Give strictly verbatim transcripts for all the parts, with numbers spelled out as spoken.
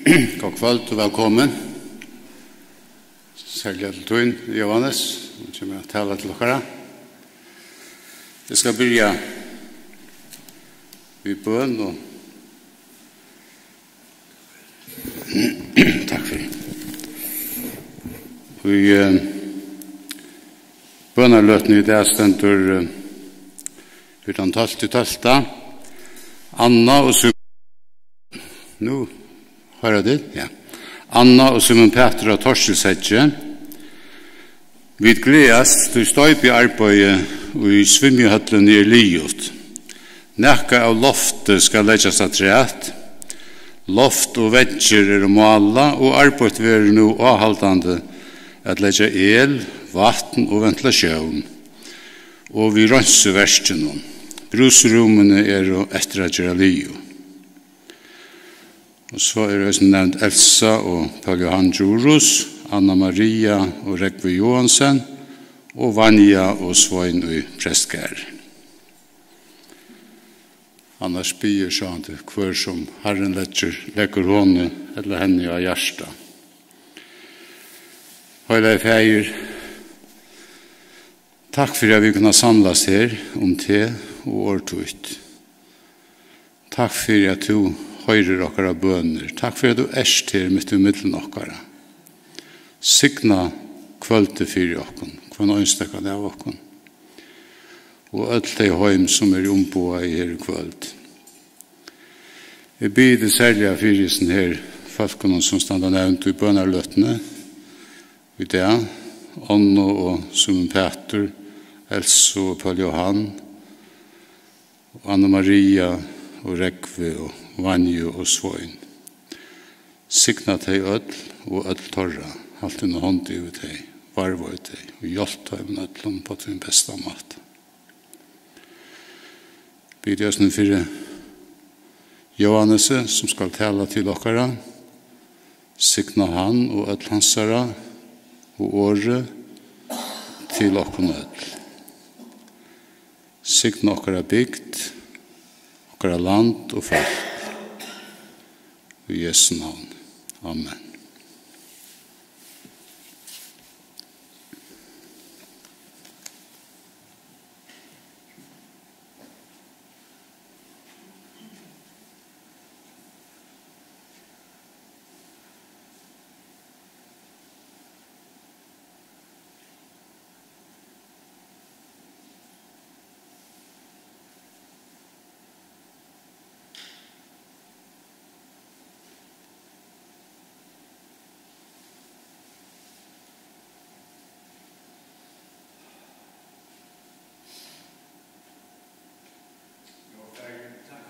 Gott kvøld og vælkomin. Serliga til tín, Jóhannes, sum kemur at tala til okkara. Eg skal byrja við bøn og takk fyri. Í, eh, bønarløtuni í dag stendur, eh, fyri tann tólvta tólvta. Anna og Sim-, nú hoyra tit, ja. Anna og Símun Pætur á Torkilsheggi. Vit gleðast, tí stoypiarbeiðið í svimjihøllini er liðugt. Nakað av lofti skal leggjast afturat. Loft og veggir eru málað, og arbeitt verður nú áhaldandi at leggja el, vatn og ventilatión, og við reinsiverkinum. Brúsrúmini eru eftir at gera liðug. Og so eru eisini nevnd Elsa og Paul Johan Djurhuus, Anna Maria og Rógvi Johansen og Vanja og Svein í Prestgarði. Annars biður sjálvandi hvør sum Harrin leggur, leggur honum ella henni á hjarta. Heilagi Faðir, takk fyri at vit kunna samlast her um teg og orð títt. Takk fyri at tú hoyrir okkara bønir. Takk fyri at tú ert her mitt í millum okkara. Signa kvøldið fyri okkum, hvønn einstakan av okkum. Og øll tey heim sum eru umboðaði her í kvøld. Eg biði teg serliga fyri hesum her fólkunum, sum standa nevnd í bønarløtuni í dag, Onnu og Símun Pætur, Elsu og Paul Johan, og Anna Maria og Rógvi og Vanju og Svein. Signa tey øll og øll teirra, halt tína hond yvir tey, varðveit tey og hjálp teimum øllum á tín besta máta. Biði eisini fyri Jóhannesi, sum skal tala til okkara. Signa hann og øll hansara og orðið til okkum øll. Signa okkara bygd, okkara land og fólk. Í Jesu navn. Amen. Jú, Faðir, takk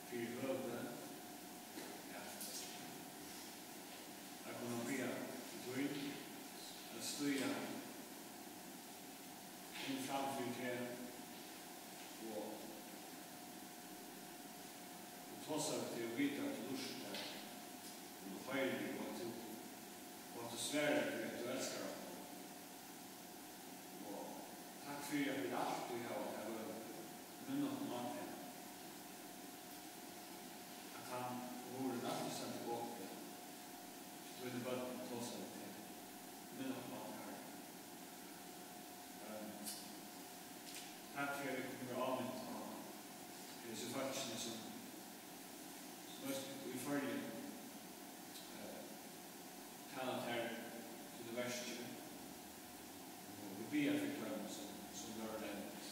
fyri høvið at, at kunna biðja til tín, at stíga inn fram fyri teg og, og tosa við teg og vita, at tú lurtar og tú hoyrir og at tú, og at tú svarar tí, at tú elskar okkum. Og takk fyri, at vit altíð hava tað vøl. Minn okkum á tað, at hann, hurðin altíð stendur opin. Tíni børn tosa við teg. Minn okkum á tað, Harri. Ehm, takk fyri, at vit kunnu vera áminnt á hesi fólkini, sum, sum eisini í Føroyum, eh, tala tær tíni verki. Og vit biðja fyri teimum, sum, sum vóru nevnd.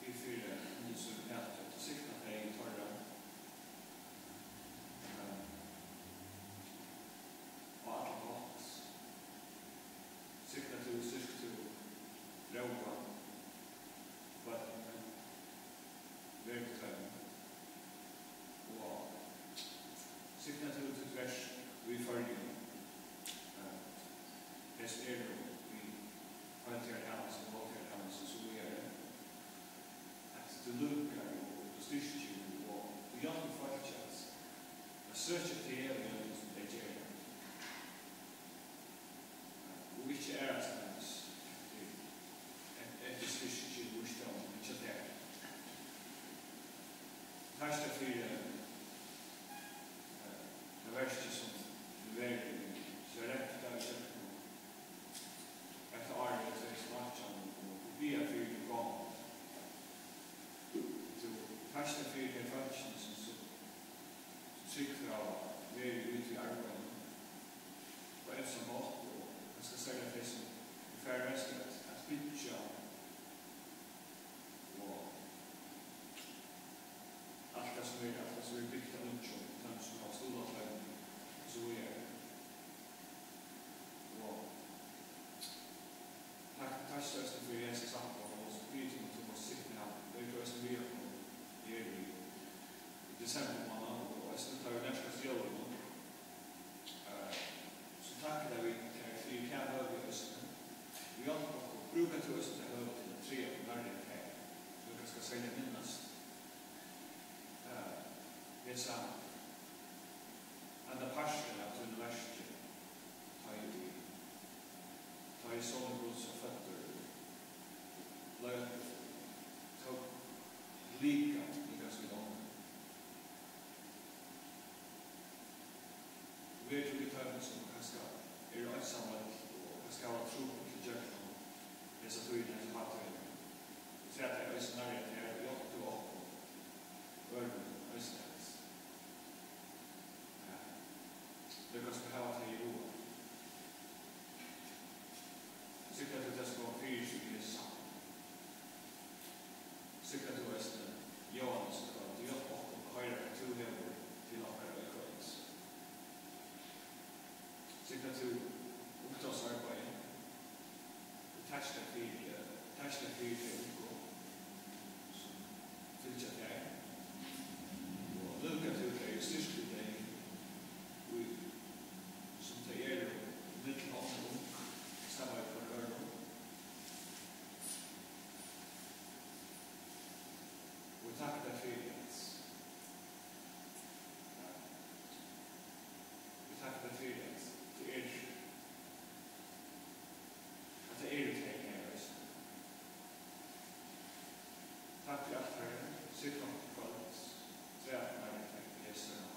Bið fyri Hannes og Pætur, at tú signar tey í teirra, eh, á allan hátt. Signa tú, styrk tú, rógva børnini, ver við teimum. Og trúgv hava verið úti í arbeiðinum á ymsan hátt, og kanska serliga tey, sum eru farin vestur at, at byggja, og alt tað, sum er, alt tað, sum er bygt av nýggjum, teimum, sum hava stuðlað teimum, og so víðari. Og takk, takk so eisini fyri hesa samkomuna, og so bið til, at tú mást sitna her, vit eru eisini við okkum her í, í desembur mánað, og eisini tá vit nærkast jólunum. Eh, so takk tær, vit tær fyri tað høvið eisini. Og hjálp okkum, brúka tú eisini tað høvið til at draga okkum nærri tær, sum vit kanska serliga minnast. Eh, hesa, handa partin av tínum verki, tá ið, tá ið sonur Guds var føddur, bleiv, tók likam, líkasum í onnur. Og ver tú við teimum, sum kanska eru einsamøll og kanska hava trupult ígjøgnum hesa tíðina, hesa hátíðina. Og træt tær eisini nærri at tær, og hjálp tú okkum, øðrum eisini, at, ja, líkasum hava tey í huga. Signa tú tað, sum kom fyri seg í hesi samkomuni. Signa tú eisini Jóhannes í kvøld, og hjálp okkum at hoyra, hvat tú hevur til okkara í kvøld. Signa tú uppdragsarbeiðið, og takk tær fyri, takk tær fyri tey ungu, sum fylgja tær, og lívga tú tey og styrki tey, í, sum tey eru, millum onnur ung, saman við hvør øðrum. Og takk tær fyri, at, ja, vit takka tær fyri, at tað er, at tað eru tey her eisini. Takk fyri alt, Harri. Sign okkum í kvøld. Træt nærri tær í Jesu navni.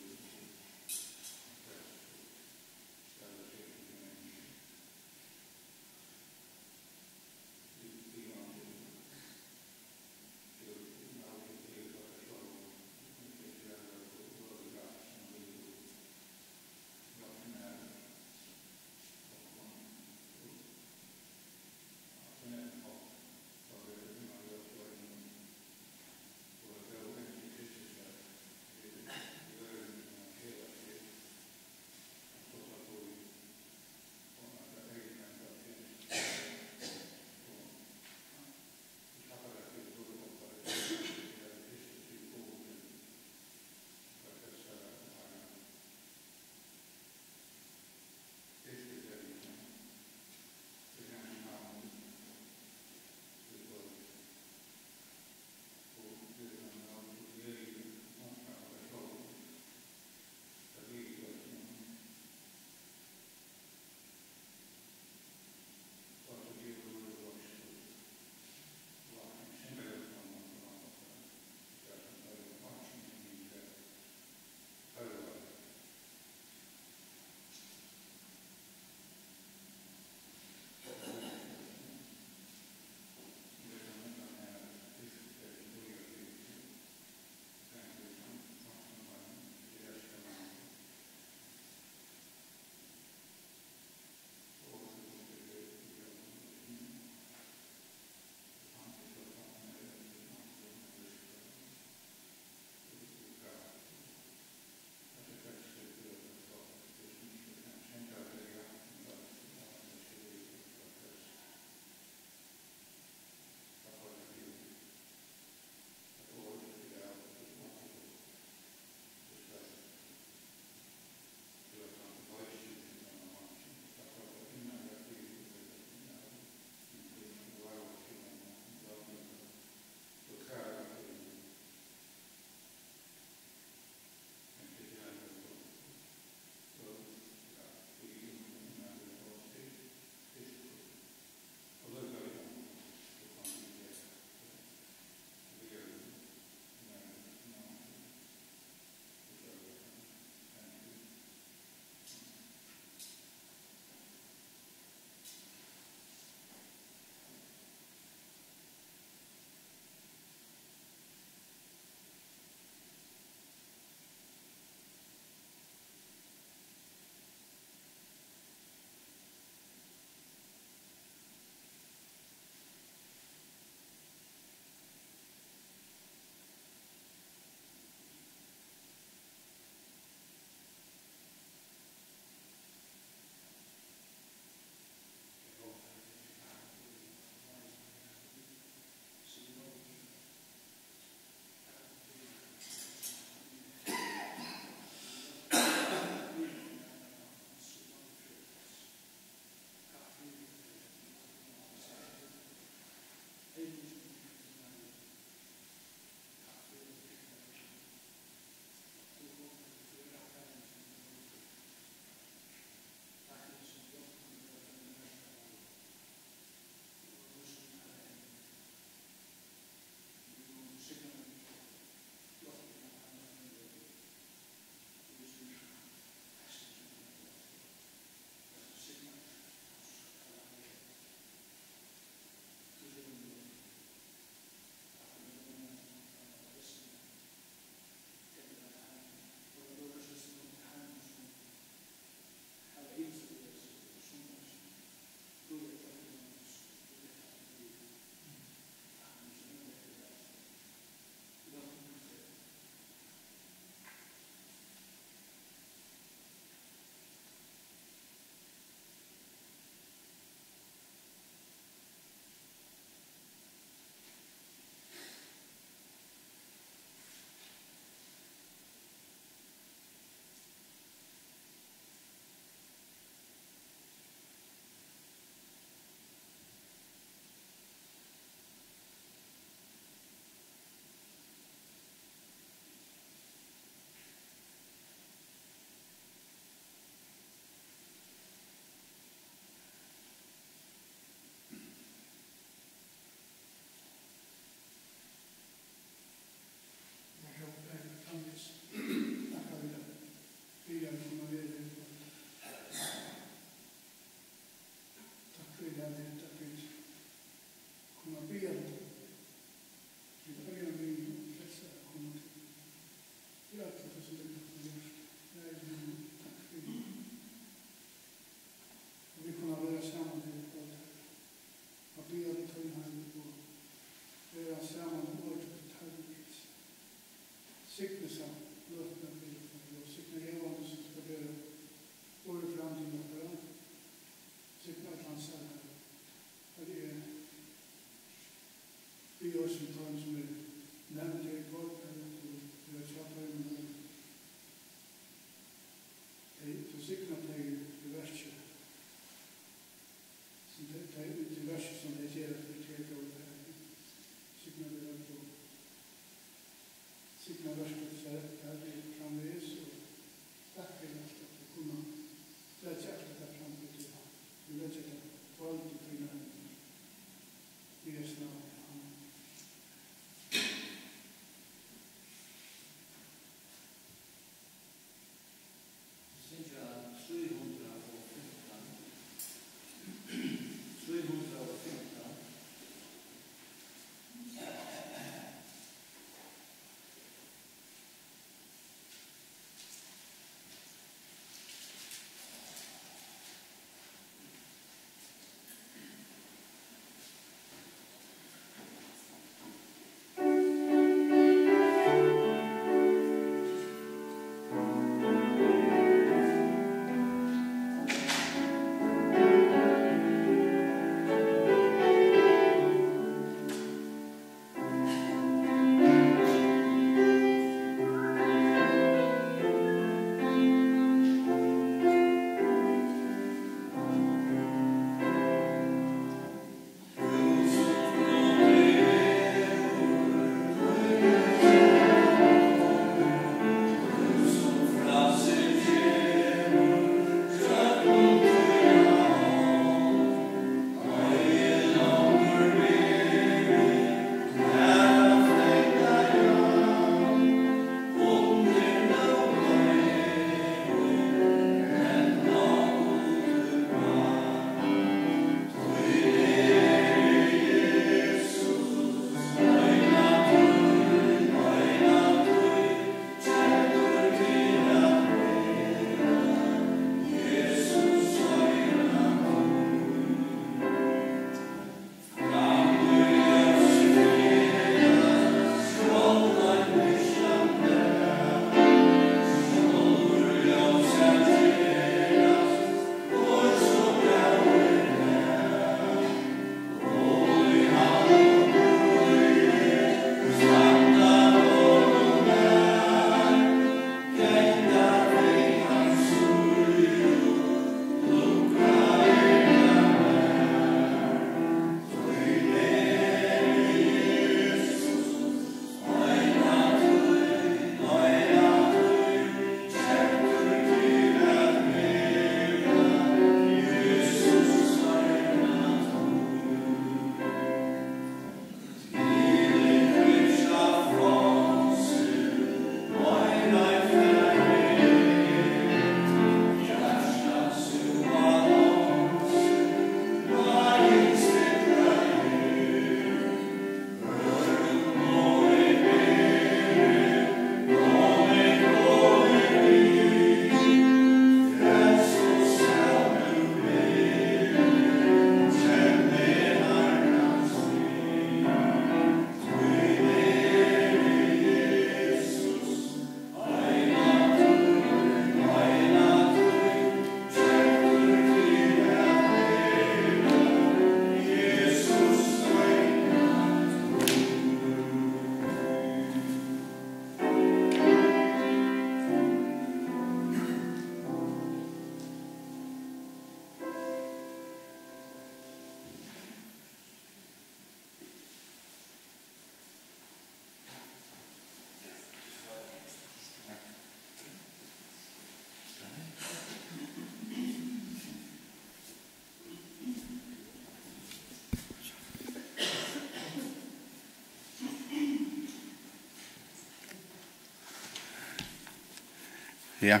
Ja.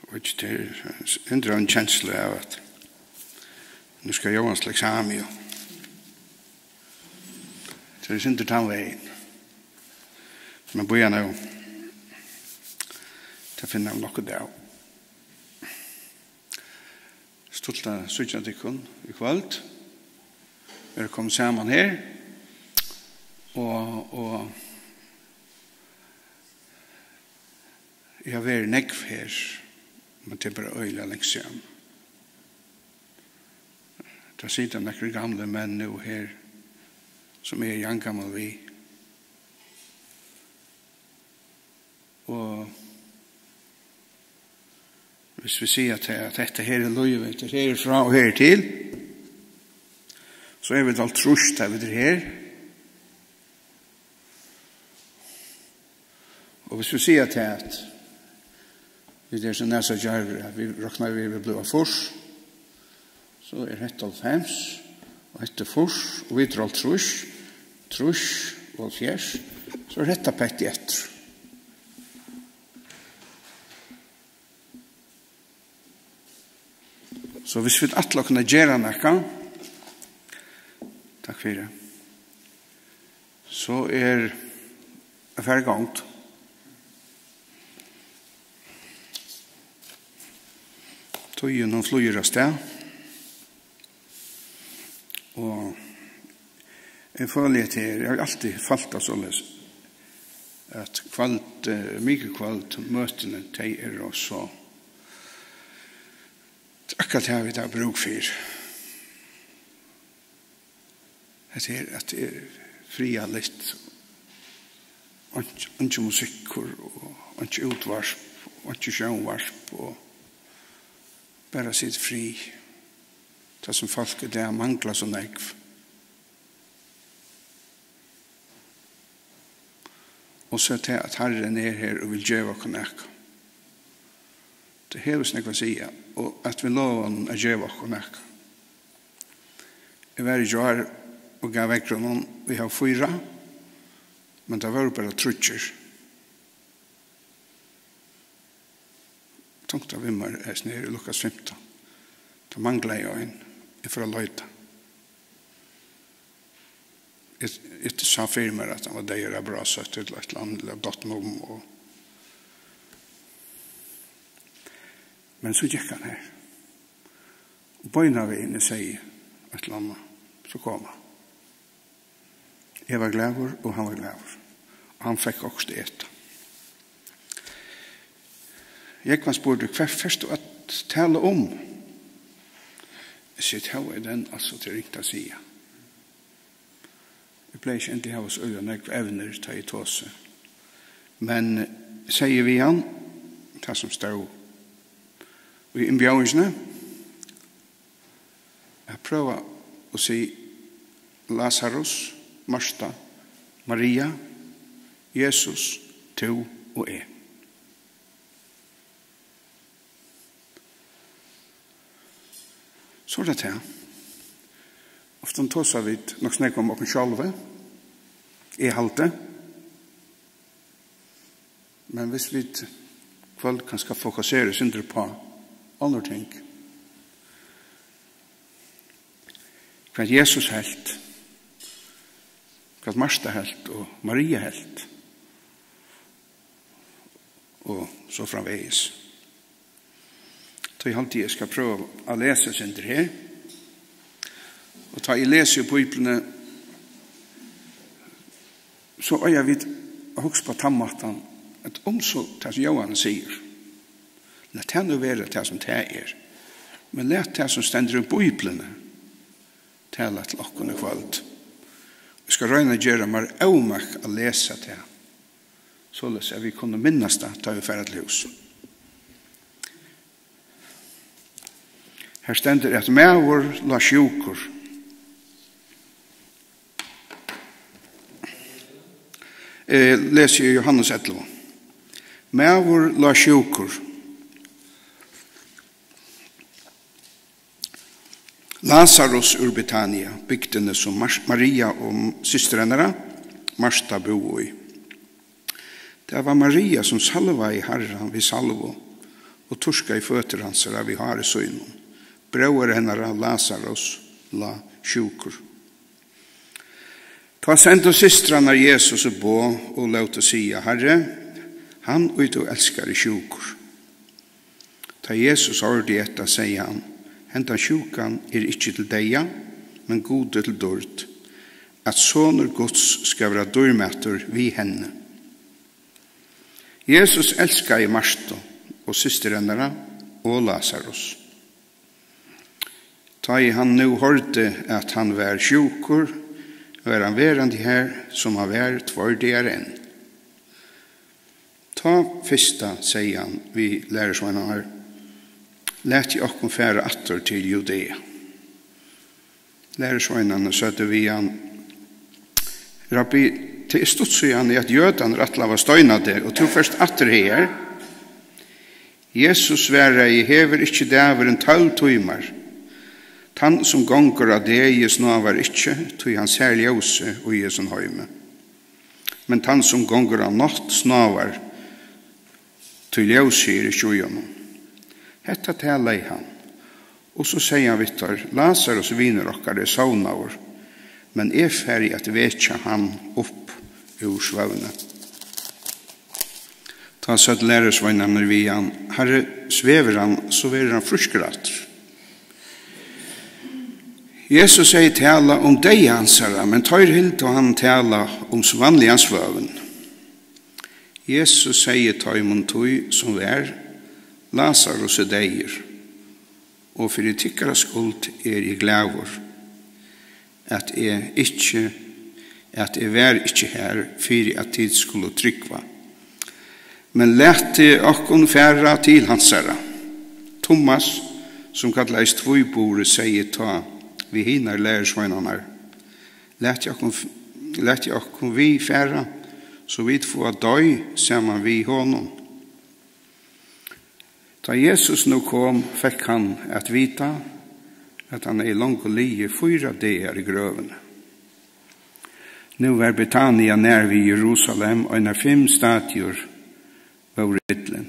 Og ikki til, hindra ein kenslu av, at nú skal Jóhannes til eksamen, jo. Tað er sindur tann vegin. Men bíða nú. Tað finna vit nokk út av. Stuttligt at síggja tykkum í kvøld. Vit eru komin saman her. Og, og eg havi verið nógv her, men tað er bara øgiliga langt síðan. Tað sita nakrir gamlir menn nú her, sum eg eri javngamal við. Og hvis vit siga, at, at hetta her er lívið, hetta her er frá og her til, so eru vit hálvtrýss, tá vit eru her. Og hvis vit siga, at vit eru so nasa djarvir, at vit rokna við, at vit blíva fýrs, so er hetta hálvfems, og hetta er fýrs, og vit eru hálvtrýss, trýss og hálvfjerðs, so er hetta pettið eftir. So hvis vit ætla okkum at gera nakað, takk fyri, so er at fara í gongd. Tíðin, hon flýgur avstað. Og eg føli, at her, eg havi altíð følt tað soleiðis, at kvøld, eh, mikukvøld, møtini, tey eru so akkurát tað, vit hava brúk fyri. Hetta her, at tað er friðarligt, einki, einki musikkur og einki útvarp, einki sjónvarp, og bara sita í frið. Tað, sum fólk í dag mangla so nógv. Og so tað, at Harrin er her og vil geva okkum nakað. Tað hevur so nógv at siga, og at vit lova honum at geva okkum nakað. Eg var í gjár og gav veðrunum, vit hava fýra, men tað vóru bara tríggir. Tungt at við mær eisini her í Lukas fimtan. Tað manglaði ein. Eg fór at leita. Eg, eg sá fyri mær, at hann var deyður av brásótt ella eitt ella annað, ella dottin um, og, men so gekk hann her. Og beinanvegin eg segði eitt ella annað, so kom hann. Eg var glaður, og hann var glaður. Og hann fekk okkurt at eta. Jógvan spurdi: "Hvat fert tú at tala um?" Eg sigi: "Tað er tað, altso, tað er ringt at siga." Eg plagi ikki endiga at hava so øgiliga nógv evnir, tá eg tosi. Men eg segði við hann tað, sum stóð í innbjóðingini. At prøva at siga: Lasarus, Marta, Maria, Jesus, tú og eg. So er tað tað. Ofta tosa vit nokk so nógv um okkum sjálvi, eg haldi. Men hvis vit kvøld kanska fokusera eitt sindur upp á onnur ting. Hvat Jesus helt, hvat Marta helt og Maria helt, og so framvegis. Tí haldi eg, eg skal prøva at lesa eitt sindur her. Og tá eg lesi í Bíbliuni, so eiga vit at hugsa upp á tann mátan, at um so tað, sum Jóhannes sigur, lat tað nú vera tað, sum tað er, men lat tað, sum stendur í Bíbliuni, tala til okkum í kvøld. Eg skal royna at gera mær ómak at lesa tað, soleiðis at vit kunnu minnast tað, tá vit fara til hús. Her stendur, at maður lá sjúkur. Eg lesi í Jóhannes ellivu. Maður lá sjúkur. Lasarus úr Betania, bygdini, sum Mar-, Maria og systir hennara, Marta, búðu í. Tað var Maria, sum salvaði Harran við salvu og turkaði føtur hansara við hári sínum. Bróðir hennara, Lasarus, lá sjúkur. Tá sendu systrarnar Jesus boð og lótu siga: Harri, hann, ið tú elskar, er sjúkur. Tá Jesus hoyrdi hetta, segði hann: Hendan sjúkan er ikki til deyða, men Gudi til dýrd, at Sonur Guds skal vera dýrmætur við henni. Jesus elskaði Martu og systir hennara og Lasarus. Tá ið hann nú hoyrdi, at hann var sjúkur, var hann verandi har, sum hann var, tveir dagar enn. Tá fyrsta segði hann við lærisveinarnar: Latið okkum fara aftur til Judea. Lærisveinarnir søgdu við hann: Rabbi, tað er stutt síðani, at jødarnir ætlaðu at steina teg, og tú fert aftur hagar. Jesus svaraði: Hevur ikki dagurin tólv tímar? Tann, sum gongur á degi, snávar ikki, tí hann sær ljósið í hesum heimi. Men tann, sum gongur á nátt, snávar, tí ljósið er ikki í honum. Hetta talaði hann. Og so segði hann við teir: Lasarus, vinur okkara, er sovnaður, men eg fari at vekja hann upp úr svøvni. Tá søgdu lærisveinarnir við hann: Harri, svevur hann, so verður hann frískur aftur. Jesus hevði talað um deyða hansara, men teir hildu hann tala um vanligan svøvn. Jesus segði teimum tí, sum var: Lasarus er deyður, og fyri tykkara skuld eri eg glaður, at eg ikki, at eg var ikki har, fyri at tit skulu trúgva. Men latið okkum fara til hansara. Tummas, sum kallaðist Tvíburur, segði tá við hinar lærisveinarnar: Latið okkum, latið okkum við fara, so vit fáa doy saman við honum. Tá Jesus nú kom, fekk hann at vita, at hann hevði longu ligið fýra dagar í grøvini. Nú var Betania nær við Jerusalem, einar fimm stadiur vóru millum.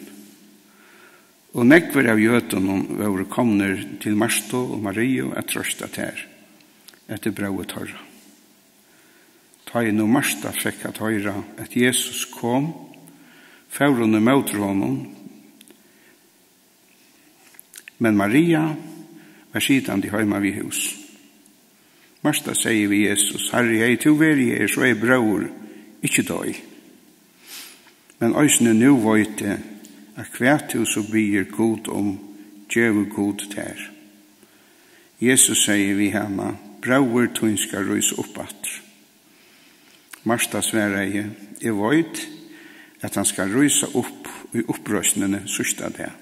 Og nógvir av jødunum vóru komnir til Martu og Mariu at trøsta tær eftir bróður teirra. Tá ið nú Marta fekk at hoyra, at Jesus kom, fór hon ímóti honum, men Maria var sitandi heima við hús. Marta segði við Jesus: Harri, hevði tú verið her, so hevði bróður ikki doyð. Men eisini nú veit eg, at hvat tú so biður Gud um, gevur Gud tær. Jesus segði við hana: Bróðir tín skal rísa upp aftur. Marta svaraði: Eg veit, at hann skal rísa upp í uppreisnini síðsta dag.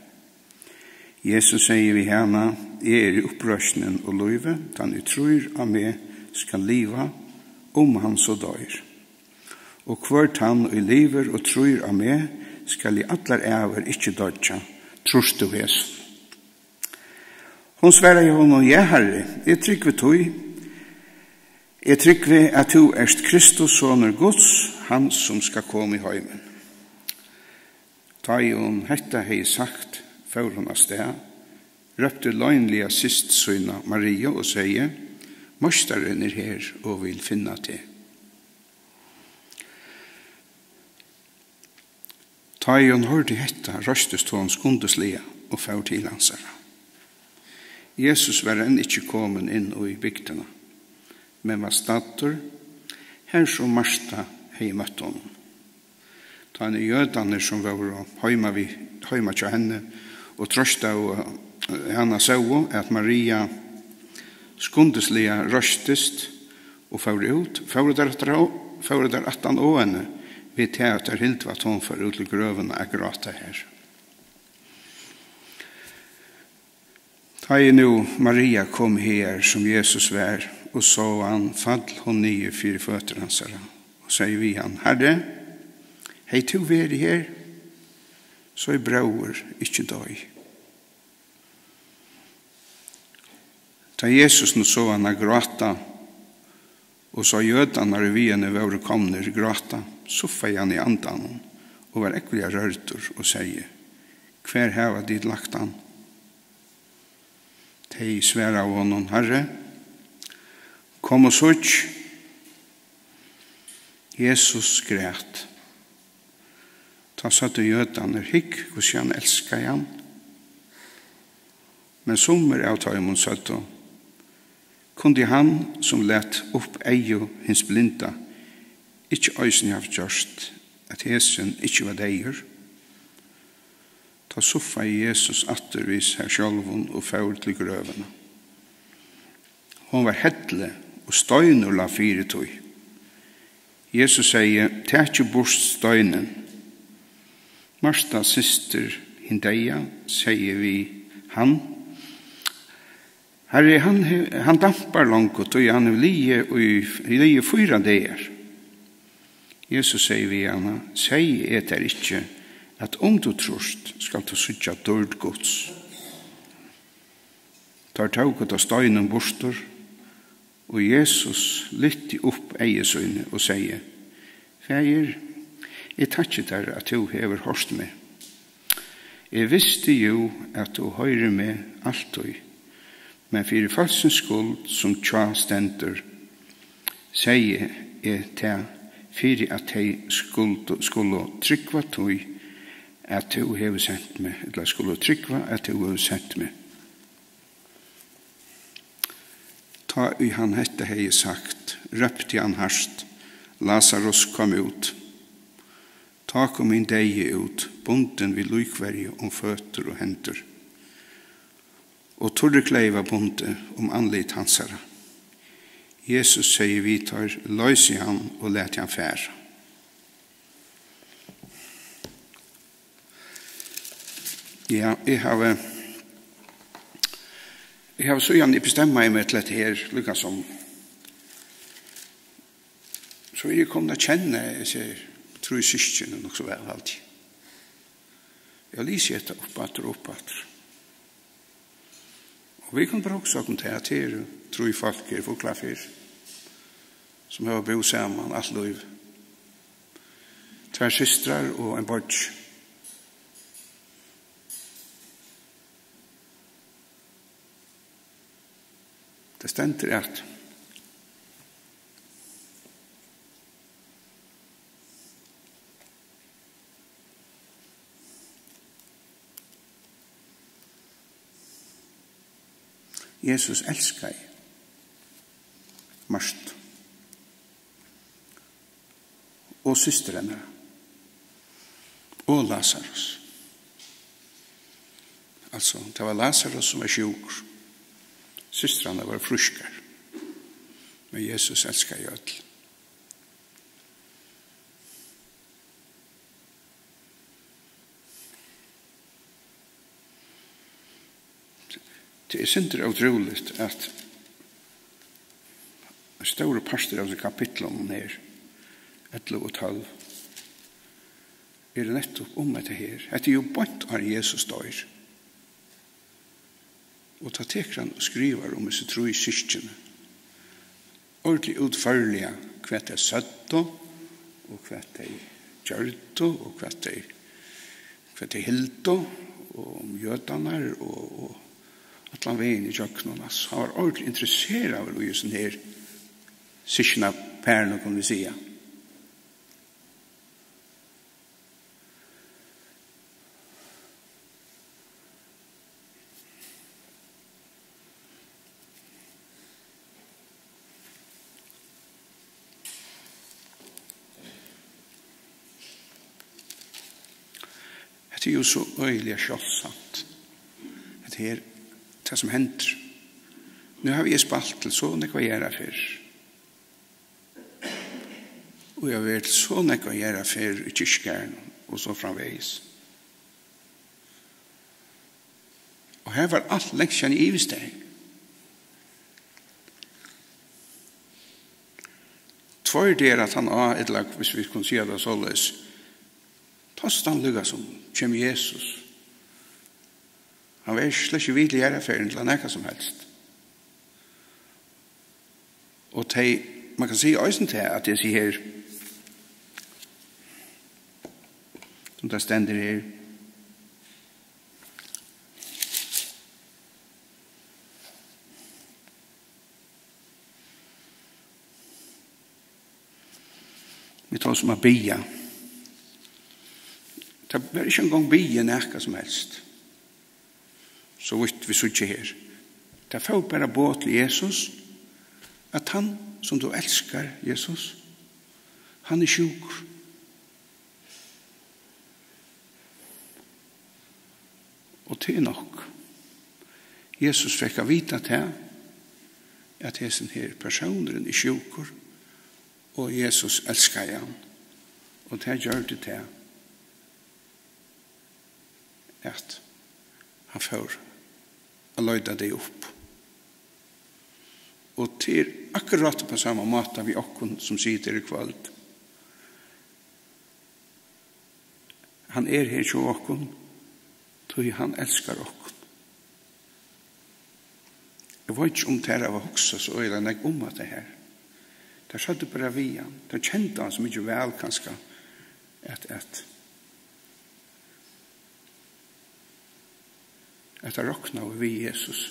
Jesus segði við hana: Eg eri uppreisnin og lívið, tann ið trýr á meg, skal liva, um hann so doyr. Og hvør tann, ið livir og trýr á meg, skal í allar ævir ikki doyggja. Trýrt tú hesum? Hon svaraði honum: Ja, Harri, eg trúgvi tí. Eg trúgvi, at tú ert Kristus, sonur Guds, hann, sum skal koma í heimin. Tá ið hon hetta hevði sagt, fór hon avstað, rópti loynliga syst sína Mariu og segði: Meistarin er her og vil finna teg. Tá ið hon hoyrdi hetta, reistist hon skundisliga og fór til hansara. Jesus var enn ikki komin inn í bygdina, men var staddur, har sum Marta hevði møtt honum. Tá nú jødarnir, sum vóru heima við, heima hjá henni og trøstaðu, eh, hana, sóu, at Maria skundisliga reistist og fór út, fóru teir aftur á, fóru teir aftan á henni, við tað at teir hildu, at hon fór út til grøvina at gráta har. Tá ið nú Maria kom hagar, sum Jesus var, og sá hann, fall hon niður fyri føtur hansara og segði við hann: Harri, hevði tú verið her, so er bróður ikki doyð. Tá Jesus nú sá hana gráta, og sá jødarnar, ið við henni vóru komnir, gráta, suffaði hann í andanum og var ógvuliga rørdur og segði: "Hvar hava tit lagt hann?" Tey svaraðu honum: "Harri, kom og síggj." Jesus græt. Tá søgdu Jødarnir: "Hygg, hvussu hann elskaði hann." Men summir av teimum søgdu: "Kundi hann, sum læt upp eygu hins blinda, ikki eisini havt gjørt, at hesin ikki var deyður?" Tá suffaði Jesus aftur við sær sjálvum og fór til grøvina. Hon var hellað, og steinur lá fyri tí. Jesus segði: "Takið burt steinin." Marta, systir hin deyða, segði við hann: "Harri, hann he-, hann dampar longu, tí hann hevur ligið í, ligið fýra dagar." Jesus segði við hana: "Segði eg tær ikki, at um tú trýrt, skalt tú síggja dýrd Guds?" Teir tóku tá steinin burtur, og Jesus lyfti upp eygu síni og segði: "Faðir, eg takki tær, at tú hevur hoyrt meg. Eg visti jú, at tú hoyrir meg altíð, men fyri fólksins skuld, sum hjá stendur, segði eg tað, fyri at tey skuldu, skulu trúgva tí, at tú hevur sent meg, ella skulu trúgva, at tú hevur sent meg." Tá ið hann hetta hevði sagt, rópti hann hart: "Lasarus, kom út!" Tá kom hin deyði út, bundin við líkverju um føtur og hendur, og turriklæði var bundið um andlit hansara. Jesus segði við teir: "Loysið hann og latið hann fara." Ja, eg havi, eg havi síðan eg bestemmaði meg til hetta her, líka sum, so eg kom at kenna hesi trý systkini nokk so væl, haldi eg. Eg havi lisið hetta upp aftur og upp aftur. Og vit kunnu bara hugsa okkum tað, at her eru trý fólk her í Fuglafirði, sum hava búð saman alt lív. Tvær systrar og ein beiggi. Tað stendur, at Jesus elskaði Martu og systur hennara og Lasarus. Altso, tað var Lasarus, sum var sjúkur. Systrarnar vóru frískar. Men Jesus elskaði øll. Tað er sindur ótrúligt, at ein stórur partur av hesum kapitlunum her, ellivu og tólv, eru nettupp um hetta her. Hetta er jú beint áðrenn Jesus doyr. Og tá tekur hann og skrivar um hesi trý systkini. Ordiliga útførliga, hvat tey søgdu, og hvat tey gjørdu, og hvat tey, hvat tey hildu, og um jødarnar, og, og allan vegin ígjøgnum. Altso, hann var ordiliga interesseraður í hesum her systkinaparinum, kunnu vit siga. Hetta er jú so øgiliga sjáldsamt. Hetta her, tað sum hendir. Nú havi eg spælt til so nógvar jarðarferðir. Og eg havi verið til so nógvar jarðarferðir í kirkjugarðinum og so framvegis. Og her var alt langt síðan eg ivist tað. Tveir dagar aftan á, ella hvussu vit kunnu siga tað soleiðis, tá stann líka sum kemur Jesus. Hann var slett ikki við til jarðarferðina ella nakað sum helst. Og tey, man kann siga eisini tað, at hesi her, sum tað stendur her. Vit tosa um at biðja. Tað var ikki eingong biðið nakað sum helst, so vítt vit síggja her. Tað fór bara boð til Jesus, at hann, sum tú elskar, Jesus, hann er sjúkur. Og tað er nokk. Jesus fekk at vita tað, at hesin her persónurin er sjúkur, og Jesus elskaði hann. Og tað gjørdi tað, at hann fór at leita tey upp. Og tað er akkurát upp á sama máta við okkum, sum sita her í kvøld. Hann er her hjá okkum, tí hann elskar okkum. Eg veit ikki, um tær hava hugsað so øgiliga nógv um hatta her. Tær søgdu bara við hann. Tær kendu hann so mikið væl, kanska, at, at, at tær roknaðu við Jesus.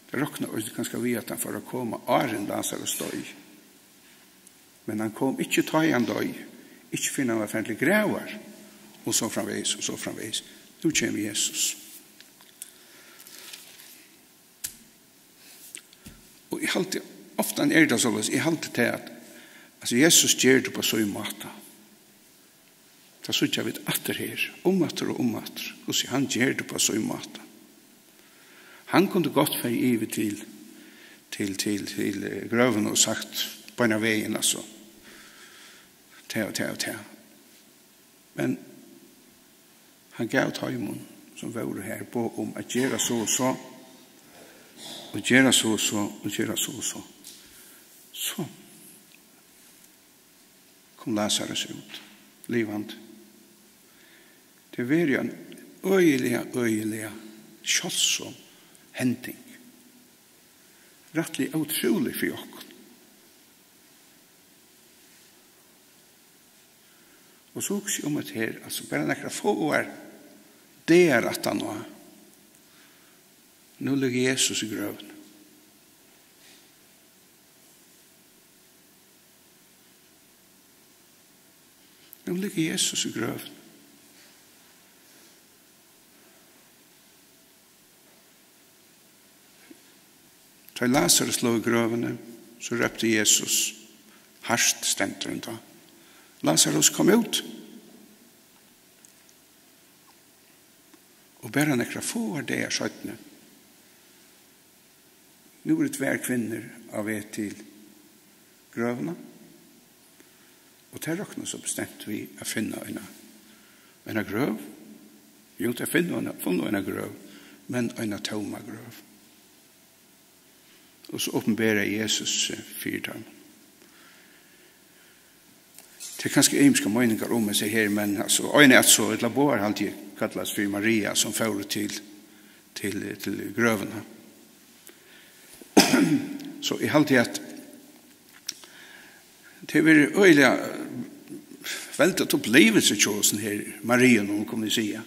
Tær roknaðu eisini kanska við, at hann fór at koma, áðrenn Lasarus doyði. Men hann kom ikki, tá ið hann doyði, ikki fyrr enn hann var farin til gravar, og so framvegis, og so framvegis. Nú kemur Jesus. Og eg haldi, ofta er tað soleiðis, eg haldi tað, at, altso, Jesus ger tað upp á sín máta. Tað síggja vit aftur her, um aftur og um aftur, hvussu hann ger tað upp á sín máta. Hann kundi gott farið yvir til, til, til, til, eh, grøvina og sagt beinan vegin, altso, tað og tað og tað. Men hann gav teimum, sum vóru har, boð um at gera so og so, og gera so og so, og gera so og so. So kom Lasarus út, livandi. Tað hevur verið ein øgiliga, øgiliga sjáldsom hending. Rættiliga ótrúlig fyri okkum. Og so hugsi eg um hetta her, altso, bara nakrar fáar dagar aftaná, nú liggur Jesus í grøvini. Nú liggur Jesus í grøvini. Tá Lasarus lá í grøvini, so rópti Jesus hart, stendur tá: "Lasarus, kom út!" Og bara nakrar fáar dagar seinni, nú eru tvær kvinnur á veg til grøvina, og tær rokna so bestemt við at finna eina, eina grøv. Jú, tær finna eina, funnu eina grøv, men eina tóma grøv. Og so opinberar Jesus seg fyri teimum. Tað er kanska ymiskar meiningar um hesi her, men, altso, ein er, altso, ella báðar, haldi eg, kallast fyri Maria, sum fóru til, til, til grøvina. So eg haldi, at tað hevur verið øgiliga veldigt upplivilsi hjá hesum her Marium, um kunnu siga,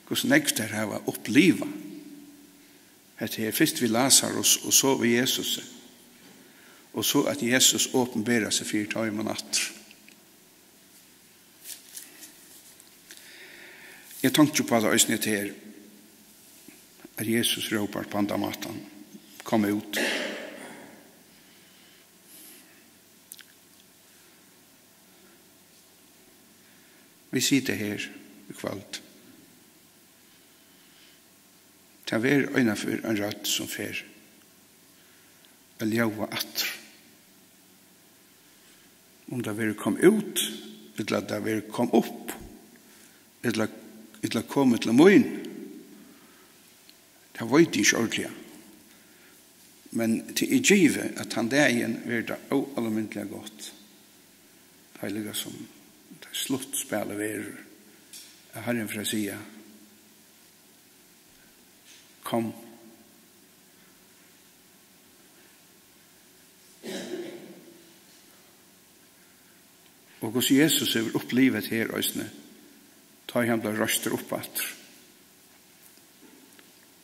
hvussu nógv tær hava upplivað hetta her, fyrst við Lasarus og so við Jesusi, og so at Jesus opinberar seg fyri teimum aftur. Eg tonkti upp á tað eisini, hetta her, at Jesus rópar upp á handan mátan: "Kom út." Vit sita her í kvøld. Tað verður einaferð ein rødd, sum fer at ljóða aftur. Um tað verður: "Kom út", ella tað verður: "Kom upp", ella, ella: "Kom til mín", tað veit eg ikki ordiliga. Men tað er givið, at tann dagin verður tað óalmindiliga gott. Tá er líka sum tað sluttspælið verður, at Harrin fer at siga: "Kom." Og hvussu Jesus hevur upplivað her eisini, Og hann bleiv reistur upp aftur.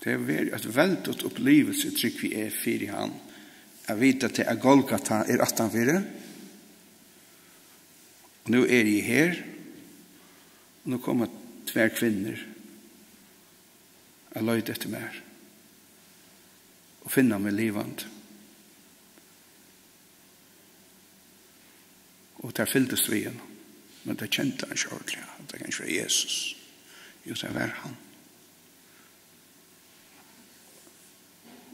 Tað hevur verið eitt veldigt upplivilsi, trúgvi eg, fyri hann, at vita tað, at Golgata er aftanfyri. Og nú eri eg her, og nú koma tvær kvinnur at leita eftir mær og finna meg livandi. Og tær fylgdust við honum, men tær kendu hann ikki ordiliga, at tað kann ikki vera Jesus. Jú, tað var hann.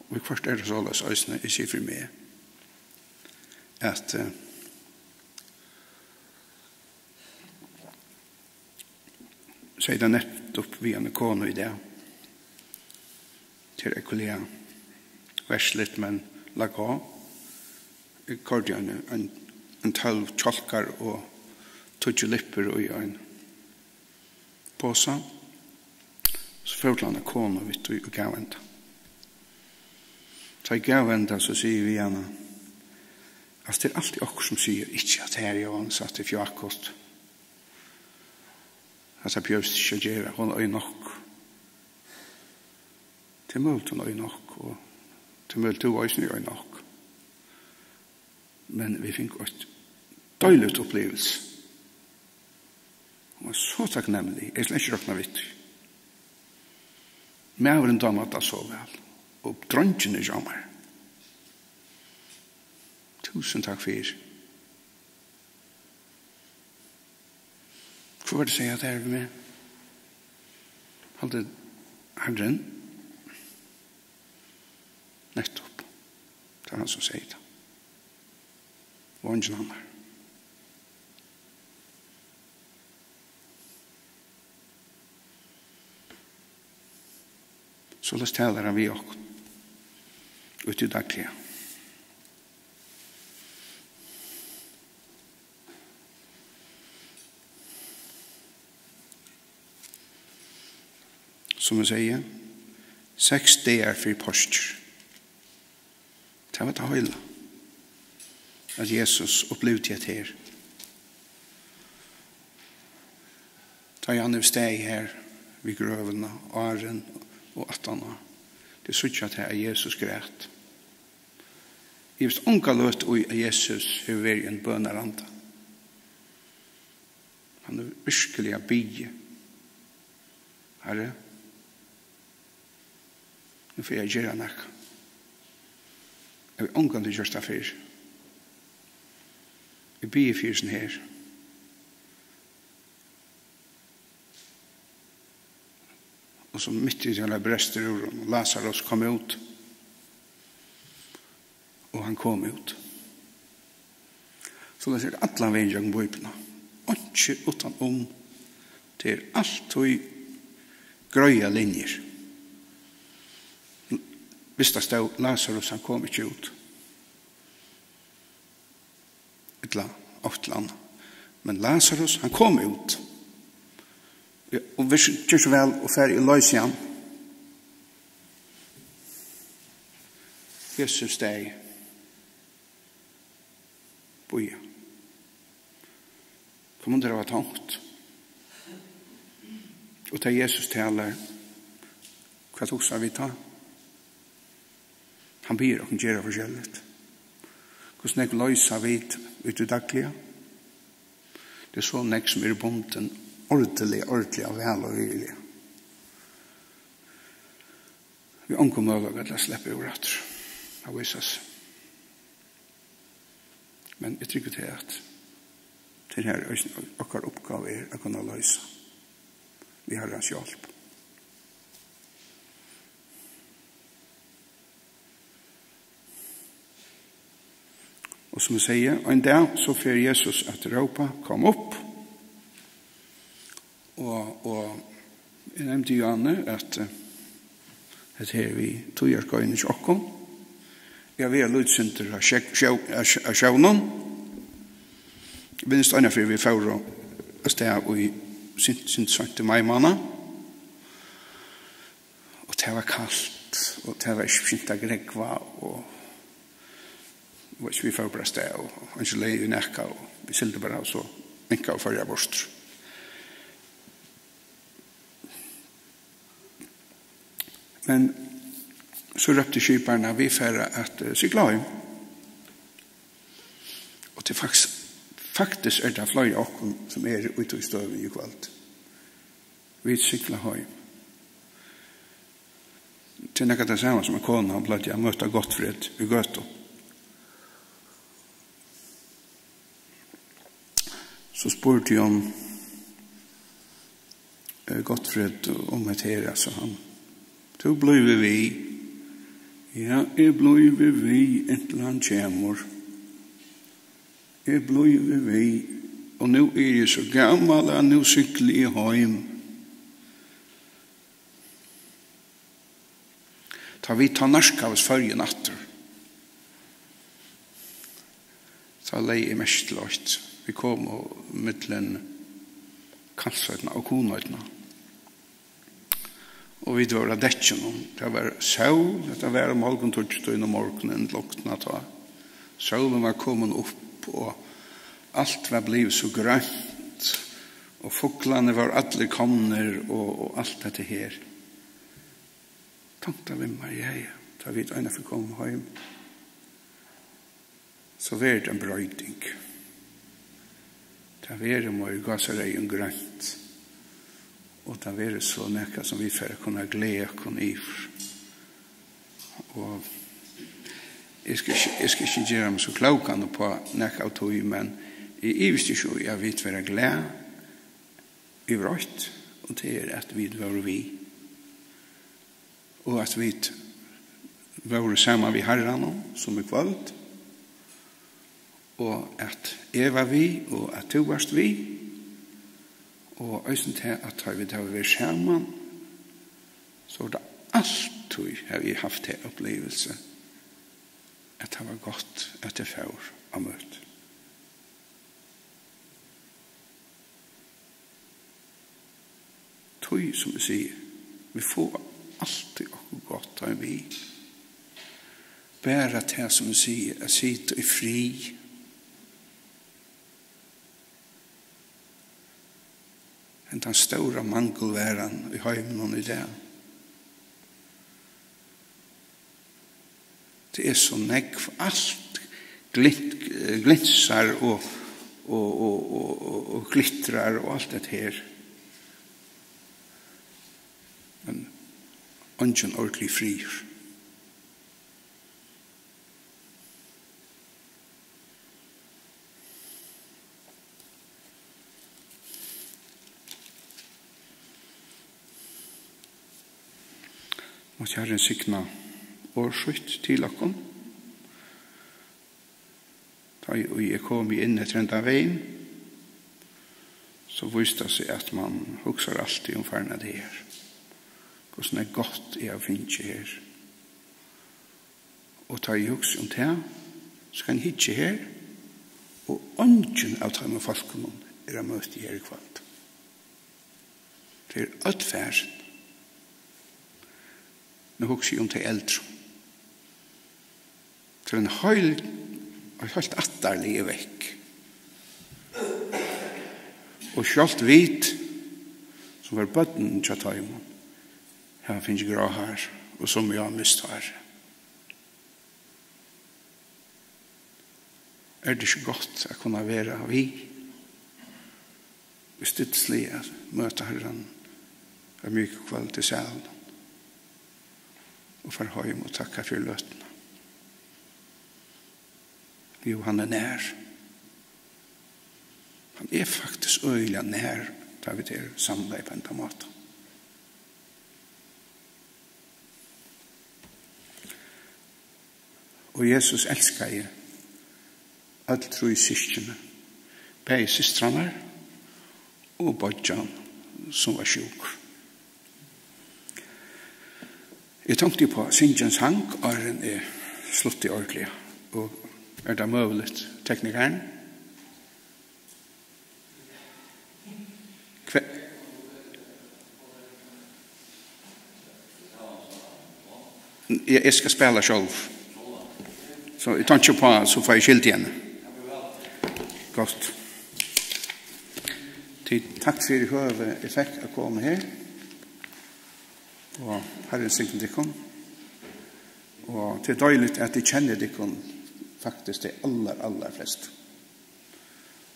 Og viðhvørt er tað soleiðis eisini, eg sigi fyri meg, at, eh, segði tað nettupp við eina konu í dag. Tað er ógvuliga versligt, men lat gott. Eg koyrdi ein, ein, ein tólv kjálkar og tíggju lipur í ein posa. So fór til hana kona við tí og gav henda. Tá eg gav henda, so sigi eg við hana, altso, tað er altíð okkurt sum sigur, ikki at tað her, Jóhannes, at tað er fjákast. Hatta behøvist ikki at gera, hon eigur nokk. Tað er møguligt, hon eigur nokk, og tað er møguligt, tú eisini eigur nokk. Men vit fingu eitt deiligt upplivilsi. Hon var so takknemlig, eg hevði slett ikki roknað við tí. Maðurin dámar tað so væl, og dreingirnir hjá mær. Túsund takk fyri. Hvør var tað segði tað við meg? Haldi Herren. Nettupp. Tað var hann sum segði tað. Og eingin annar. Soleiðis talar hann við okkum. Út í dagliga. Sum eg segði, seks dagar fyri páskir. Tað var tað heila, at Jesus upplivdi hetta her. Tá ið hann hevur staðið her við grøvina, áðrenn og aftaná, tey síggja tað, at Jesus græt. Eg ivist onga løtu í, at Jesus hevur verið í einum bønaranda. Hann hevur virkiliga biðið. Harri, nú fari eg at gera nakað. Eg havi ongantíð gjørt tað fyrr. Eg biði fyri hesum her. Og so mitt í tí brestur úr, og Lasarus kom út. Og hann kom út. Soleiðis er tað allan vegin gjøgnum Bíbliuna. Einki uttan um. Tað er altíð greiðar linjur. Viss tað stóð, Lasarus, hann kom ikki út. Ella eitt ella annað. Men Lasarus, hann kom út. Ja, og ger so væl og far og loys hann. Jesus, staðið. Bíða. Tað mundi vera tonkt. Og tá Jesus talar, hvat hugsa vit tá? Hann biður okkum gera forskelligt. Hvussu nógv loysa vit út í dagliga? Tað er so nógv, sum eru bundin ordiliga, ordiliga væl og virðiliga. Við ongum møguleika til at sleppa úr aftur, at vísa seg. Men eg trúgvi til, at tað her eisini okkara uppgáva er at kunna loysa við Harrans hjálp. Og sum eg segði, ein dag so fer Jesus at rópa: "Kom upp!" Og, og eg nevndi, Johanne, at, eh, hetta her við tíðarskeiðini hjá okkum, eg havi verið eitt lítið sindur á sjógv-, sjó-, á sj-, á sjónum. Eg minnist einaferð, vit fóru avstað í sint-, sint-, seint í mai mánað. Og tað var kalt, og tað var ikki skylt at grógva, og, og vit fóru bara avstað, og eingin leið í nakað, og vit sigldu bara, og so minkaðu Føroyar burtur. Men so rópti skiparin, at vit fara at, eh, sigla heim. Og til faks-, faktiskt er tað fleiri av okkum, sum eru í tí støðu í kvøld. Vit sigla heim. Tað er nakað tað sama sum ein kona, hon plagdi at møta Gottfred í gøtu. So spurdi hon, eh, Gottfred um hetta her, altso, hann: "Tú blívur við?" "Ja, eg blívi við, inntil hann kemur. Eg blívi við, og nú eri eg so gamal, at nú sigli eg heim." Tá vit tá nærkaðust Føroyum aftur, tá legði eg merki til eitt. Vit komu millum Kalsoynna og Kunoynna. Og vit vóru á dekkinum. Tað var sól, hetta var um morgun tíggju tíðina um morgunin, til okkum tá. Sólin var komin upp, og alt var blivið so grønt, og fuglarnir vóru allir komnir, og, og alt hetta her. Tonkti við mær, ja, ja, tá vit einaferð koma heim, so verður tað ein broyting. Tað verður meira í gásareyðum grønt, og tað verður so nakað, sum vit fara at kunna gleða okkum yvir. Og eg skal ikki, eg skal ikki gera meg so klókan upp á nakað av tí, men eg ivist ikki í, at vit verða glað yvir eitt, og tað er, at vit vóru við, og at vit vóru saman við Harranum, sum í kvøld, og at eg var við, og at tú varst við, og eisini tað, at tá vit hava verið saman, so er tað altíð, havi eg havt ta upplivilsi, at tað var gott, at eg fór á møti. Tí, sum eg sigi, vit fáa altíð okkurt gott heim við. Bara tað, sum eg sigi, at sita í frið. Hendan stóra mangulvaran í heiminum í dag. Tað er so nógv, alt glint-, glinsar og, og, og, og, og, og glitrar og alt hetta her. Men eingin ordentligur friður. Mátti Harrin signa orð sítt til okkum. Tá ið eg komi inn eftir hendan vegin, so vísti tað seg, at mann hugsar altíð um farna dagar. Hvussu nógv gott eg havi fingið her. Og tá eg hugsi um tað, so kann eg hyggja her, og eingin av teimum fólkunum er á møti her í kvøld. Tey eru øll farin. Nú hugsi eg um tey eldru. Tað er ein heil, eitt heilt ættarlið er vekk. Og sjálvt vit, sum vóru børnini hjá teimum, hava fingið grá hár, og sum eg havi mist hár. Er tað ikki gott at kunna vera við, í stilli at møta Harran eitt mikukvøld í salinum og fara heim og takka fyri løtuna? Jú, hann er nær. Hann er faktiskt øgiliga nær, tá vit eru samlaði á hendan mátan. Og Jesus elskaði øll trý systkini, bæði systrarnar og beiggjan, sum var sjúkur. Eg tonkti upp á at syngja ein sang, áðrenn eg slutti ordiliga. Og er tað møguligt, teknikarin? Hve-, eg, eg skal spæla sjálv. So eg tonki upp á, so fái eg skyld í henni. Gott. Tí takk fyri høvið, eg fekk at koma her. Og Harrin signi tykkum. Og tað er deiligt, at eg kenni tykkum, faktiskt tey allar, allar flestu.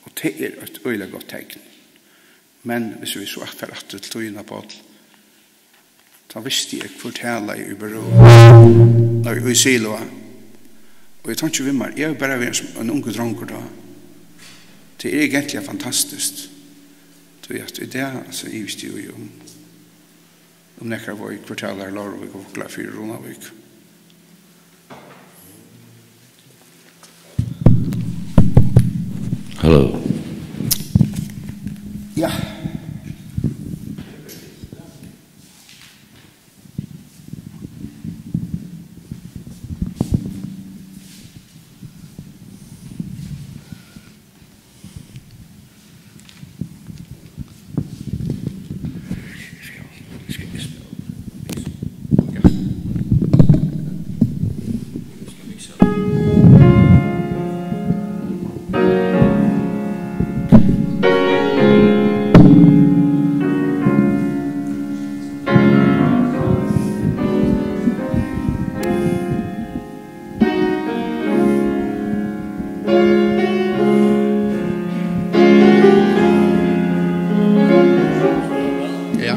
Og tað er eitt øgiliga gott tekn. Men hvis vit so fara aftur til tíðina, Páll, tá visti eg, hvør talaði í Beroa, nei, í Siloa. Og eg tók við mær, eg havi bara verið ein, ein ungur drongur tá. Tað er eigentliga fantastiskt. Tí at í dag, altso, ivist eg í, um, um nakrar veik, hvør talar Leirvík og Fuglafjørð og Runavík. Hello. Ja. Ja.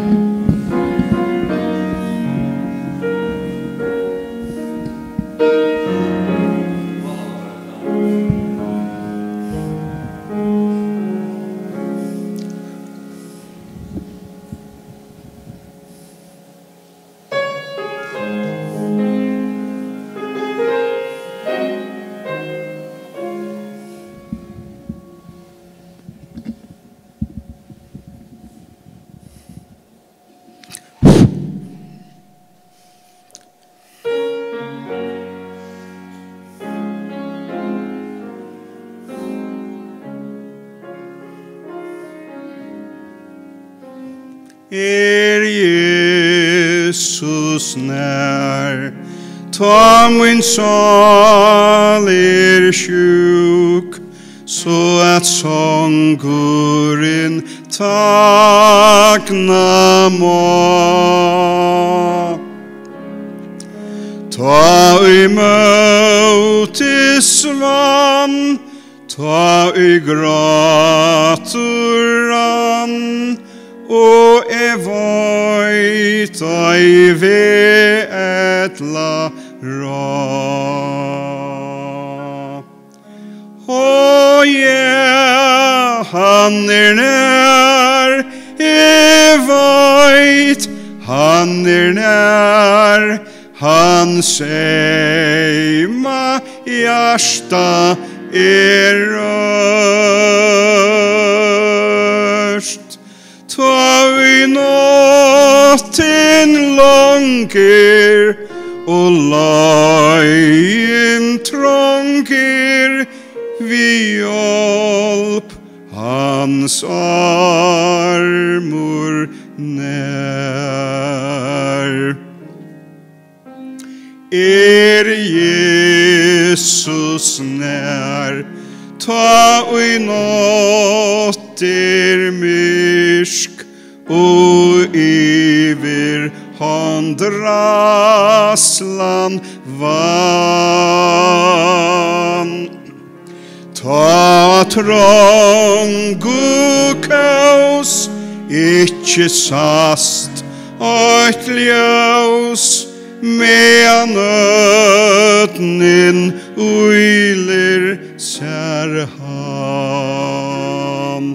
Er Jesus nær, tá mín sál er sjúk, so at songurin tagna má. Tá ið mótið svann, tá ið grátur rann, og eg veit ei veg ella ráð. Ó ja, hann er nær, eg veit, hann er nær, hann seymar hjarta er rørt. Tá ið náttin long er og leiðin trong er, við hjálp hans armur nær. Er Jesus nær, tá ið nátt er myrk og yvir hann ræðslan vann. Tá trongu kós ikki sæst eitt ljós, meðan ódnin ýlir sær hann.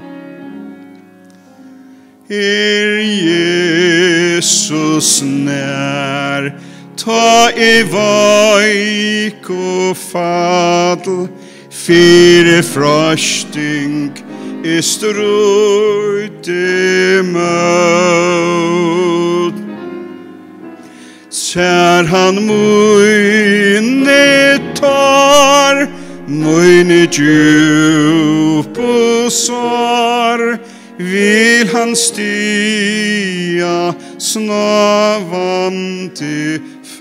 Er Jesus nær, tá eg veik og fall, fyri freisting eg stríddi mót. Sær hann míni tár, míni djúpu sár, vil hann stiga snávan til fót.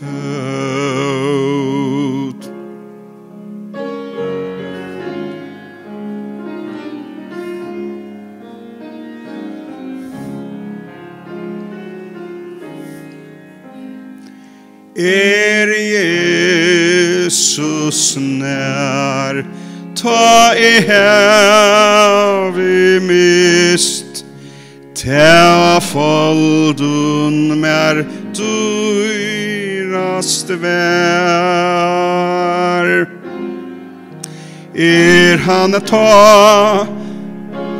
Er Jesus nær, tá eg havi mist, tað foldum mær dýrast var. Er hann tá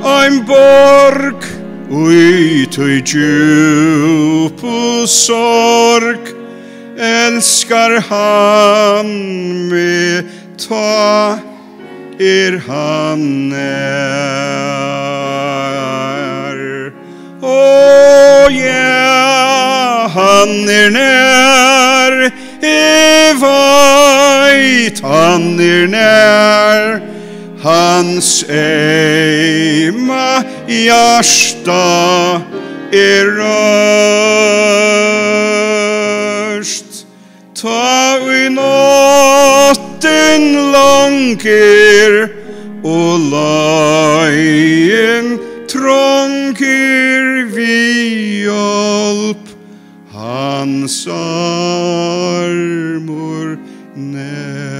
ein borg í tí djúpu sorg, elskar hann meg, tá er hann nær. Ó ja, hann er nær, eg veit, hann er nær. Hans eyma hjarta er rørt. Tá ið náttin long er og leiðin trong er, við hjálp hans armur nær.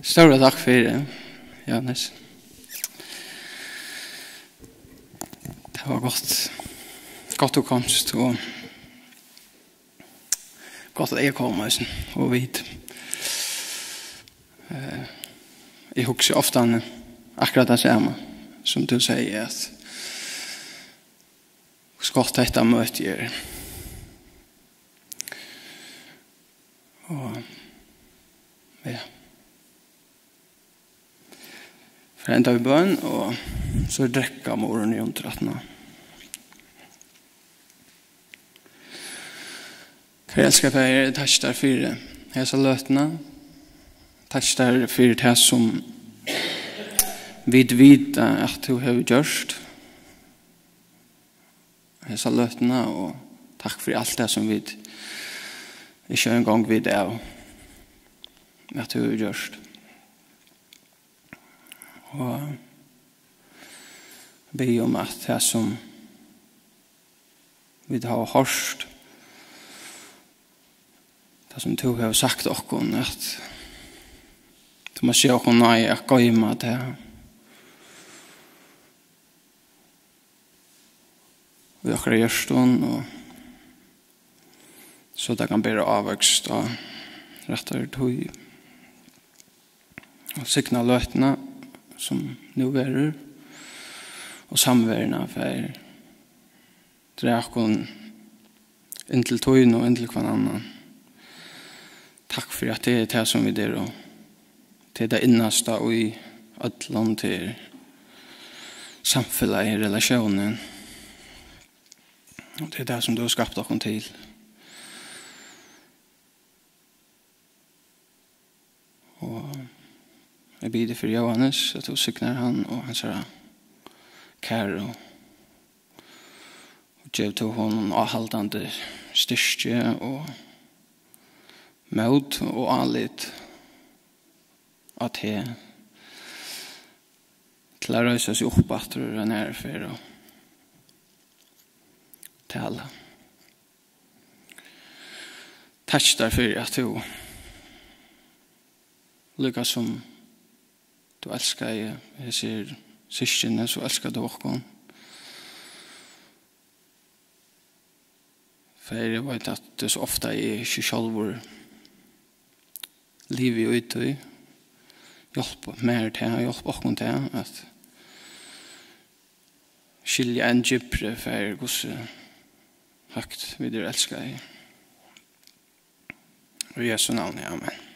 Stóra takk fyri, Jóhannes. Tað var gott. Gott tú komst, og gott at eg kom eisini, og vit. Eh, eg hugsi ofta akkurát tað sama, sum tú sigur, at hvussu gott hetta møti er. Og, ja. Fara enda við bøn, og so drekka, um orðini undir aftaná. Kæri elskaði Faðir, eg takki tær fyri hesa løtuna. Takki tær fyri tað, sum vit vita, at tú hevur gjørt hesa løtuna, og takk fyri alt tað, sum vit ikki eingong vita av, at tú hevur gjørt. Og biðja um, at tað, sum vit hava hoyrt, tað, sum tú hevur sagt okkum, at tú mást geva okkum náði at goyma tað í okkara hjørtum, og so tað kann bera ávøkst á rættari tíð. Og signa løtuna, sum nú verður, og samveruna, Faðir. Drag okkum inn til tín og inn til hvønn annan. Takk fyri, at tað er tað, sum vit eru, og tað er tað innasta í øllum, tað er samfelagið, relatiónin. Og tað er tað, sum tú hevur skapt okkum til. Og eg biði fyri Jóhannes, at tú signar hann og hansara kæru, og gev tú honum áhaldandi styrki og mót og álit á teg, til at reisa seg upp aftur eina aðru ferð og tala. Takk tær fyri, at tú, líka sum tú elskaði hesi systkini, so elskar tú okkum. Faðir, eg veit, at tað er so ofta, eg ikki sjálvur livi í tí. Hjálp mær til, hjálp okkum til at skilja enn djúpri, Faðir, hvussu høgt vit eru elskaði. Í Jesu navni, amen.